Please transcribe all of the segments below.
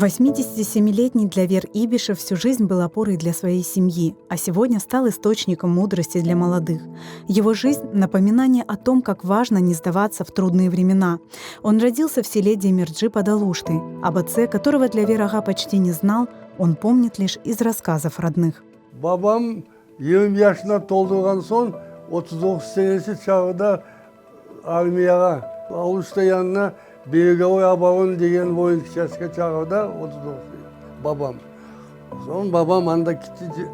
87-летний Длявер Ибишев всю жизнь был опорой для своей семьи, а сегодня стал источником мудрости для молодых. Его жизнь – напоминание о том, как важно не сдаваться в трудные времена. Он родился в селе Демерджи под Алуштой. Об отце, которого Длявер ağa почти не знал, он помнит лишь из рассказов родных. Babam 20 yaşına toldurğan soñ, 39 senesi çağda armiyağa, Aluşta yanına Beregovoy oborona degen voyenskiy çastke çağırdı, 39 babam. Soñ babam anda gitti.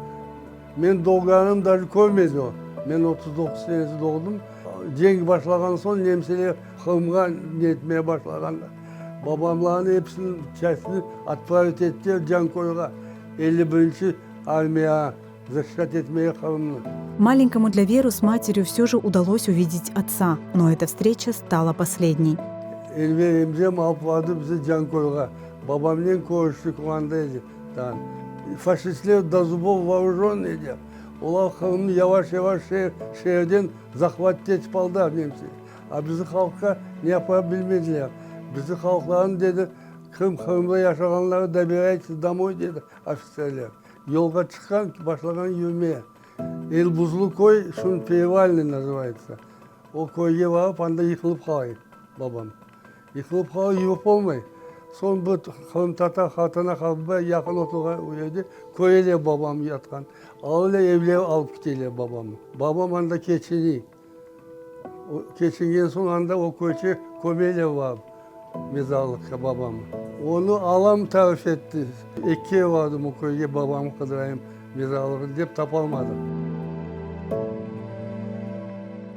Men doğğanım daje körmedi o. Men 39 senesi doğdım. Cenk başlağan soñ nemseler Qırımğa netmeye başlağanda, babamlarnı episini çastini otpravit ettiler Canköyğa, 51-nci armiyağa защищать etmeye Qırımnı. Маленькому Дляверу с матерью все же удалось увидеть отца, но эта встреча стала последней. Enver emcem alıp bardı bizi Canköyğa. Babamnen körüştik, o anda edi. Faşistler до зубов вооруженные edi. Olar Qırımnı yavaş-yavaş şeerden захват etip aldılar nemse. A bizi halqqa ne yapar bilmediler. Bizi halqlarnı dedi, kim Qırımda yaşağanları добирайтесь домой dedi ofitserler. Yolğa çıqqan, başlağan yürmeye. Elbuzlu köy, şimdi Perevalnıy nazıvayetsa. O köyge barıp, anda yıqılıp qalay babam. Yıqılıp qalay, yürip olmay. Soñ bir qırımtatar qartana qartbay yaqın oturğan o yerde köreler babam yatqan. Alırlar evlerine alıp kiteler babamnı. Babam anda keçiniy. Keçingen soñ anda o köyçe kömeler barıp mezarlıqqa babamnı. Onı alam tarif etti. Eki kere bardım o köyge babamnı qıdırayım mezarlığını dep tapalmadım.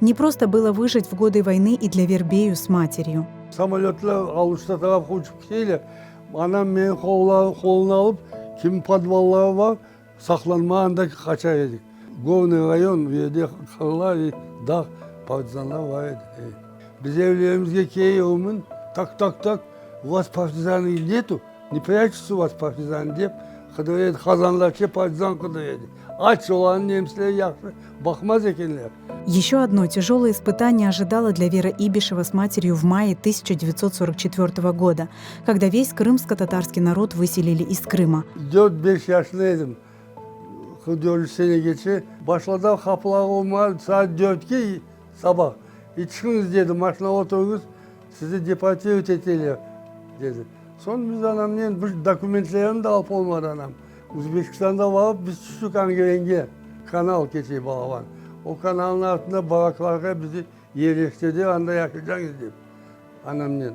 Не просто было выжить в годы войны и Длявер beyu с матерью. Samolötlar Aluşta tarafqa uçıp keteler. Anam meni qoluna alıp, kim podvalları bar, saqlanma anda qaça edik. Gornıy rayon, o yerde qırlar ve dağ, partizanlar bar edi. Biz evlerimizge keliyurmın, tak, tak, tak, u vas partizanı netu, ne pryaçutsa u vas partizanı dep qıdıra edi, qazanlarça partizan qıdıra edi. Aç olarnı nemseler yahşı baqmaz ekenler. Еще одно тяжелое испытание ожидало Длявера Ибишева с матерью в мае 1944 года, когда весь крымско-татарский народ выселили из Крыма. 4-5 yaşında edim. 44 sene keçe. Başladı qapılar olmağa saat 4-ke sabah. E çıqıñız dedi, maşinağa oturıñız, sizi deportировать eteler dedi. Soñ biz anamnen bir dokumentlerini de alıp olmadı anam. Özbekistanda barıp biz tüştik Angerenge, kanal keçe balaban. O kanalnıñ artında baraklarğa bizi yerleştirdi, anda yaşacañız dep anamnen.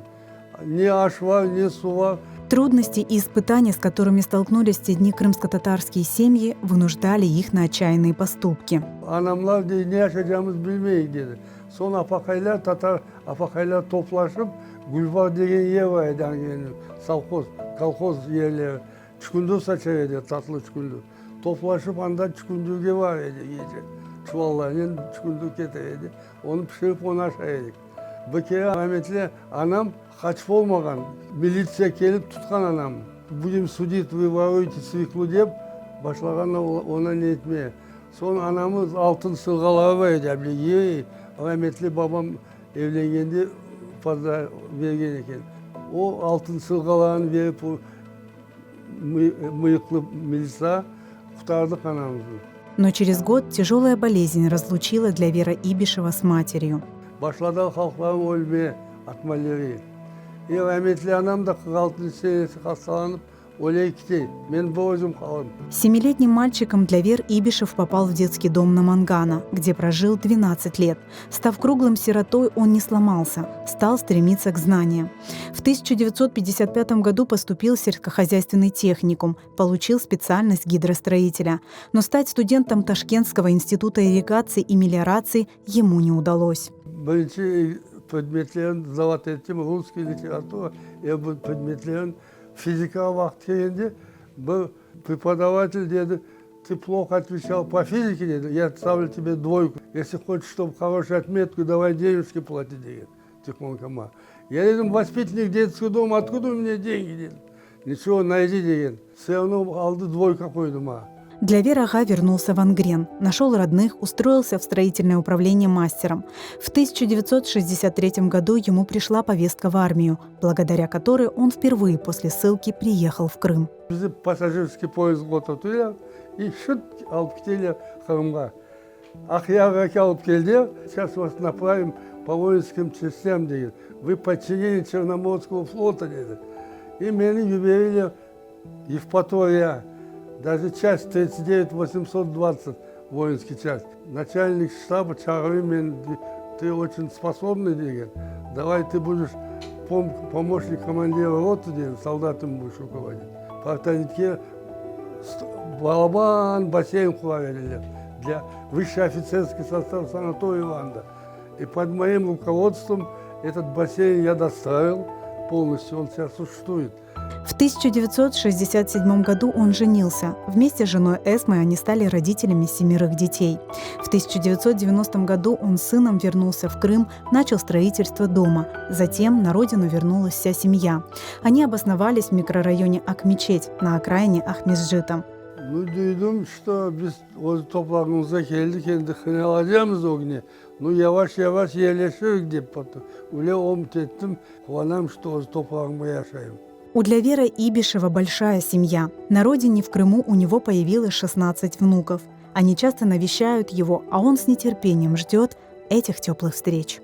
Ne aş bar, ne suv bar. Трудности и испытания, с которыми столкнулись в те дни крымско-татарские семьи, вынуждали их на отчаянные поступки. Anamlar dey, ne yaşaycağımız bilmeyik dedi. Soñ apaqaylar, tatar apaqaylar toplaşıp, Gülbağ degen yer bar edi Angerniñ, sovhoz, kolhoz yerleri. Çükündür saça edi, tatlı çükündür. Toplaşıp anda çükündürge bar edi gece. Çuvallarnen çükündür ketire edi. Onı pişirip onı aşay edik. Bir kere rametli anam qaçıp olmağan, militsiya kelip tutqan anamnı. Budem sudit, vı voruете sveklu dep başlağanlar ona ne etmeye. Soñ anamız altın sırğaları bar edi, ey, rametli babam evlengende fazla bergen eken. O altın sırğalarını berip o mıyıqlı militsiya qurtardıq anamıznı. Но через год тяжелая болезнь разлучила Длявера Ибишева с матерью. Başladı halqlarım ölmeye от malâriya. E, rametli anam da 46 senesi hastalanıp öle kite. Men bir özüm qaldım. Семилетним мальчиком Длявер Ибишев попал в детский дом Намангана, где прожил 12 лет. Став круглым сиротой, он не сломался, стал стремиться к знаниям. В 1955 году поступил в сельскохозяйственный техникум, получил специальность гидростроителя. Но стать студентом Ташкентского института ирригации и мелиорации ему не удалось. Birinci predmetlerin sdovat ettim, русский literatura, er bir predmetlerin fizika vaqıt kelgende bir преподаватель dedi, ты плохо отвечал по физике, dedi, я ставлю тебе двойку. Если хочешь, чтобы хорошую отметку, давай денежки плати, degen tihonko maña. Я dedim, воспитанник детского дома, откуда у меня деньги, dedim. Ничего, найди degen. Все равно aldı двойка qoydı maña. Dlâver ağa вернулся в Ангрен, нашел родных, устроился в строительное управление мастером. В 1963 году ему пришла повестка в армию, благодаря которой он впервые после ссылки приехал в Крым. Bizi passajirskiy poyezdge oturttılar i şıt alıp keteler Qırımğa. Aqyarğa alıp keldiler. Сейчас вас направим по воинским частям degen. Вы подчинение Черноморского флота dedi. I meni yiberdiler Евпатория, даже часть 39 820 воинский часть. Начальник штаба çağırdı meni, ты очень способный degen. Давай ты будешь помощник командира роты degen, солдатом будешь руководить. Партанитке balaban basseyn qura ediler для высший офицерский состав санатория anda. И под моим руководством этот бассейн я достроил полностью, он сейчас существует. В 1967 году он женился. Вместе с женой Эсмой они стали родителями семерых детей. В 1990 году он с сыном вернулся в Крым, начал строительство дома. Затем на родину вернулась вся семья. Они обосновались в микрорайоне Акмечеть на окраине Акмесджита. Ну, duydım, что biz öz toprağımızğa keldik, endi qıynalacaqmız ögüne. Ну, yavaş yavaş yerleşirik dep öyle ümüt ettim. Quvanam, что öz toprağımda yaşayım. У Длявера Ибишева большая семья. На родине в Крыму у него появилось 16 внуков. Они часто навещают его, а он с нетерпением ждет этих теплых встреч.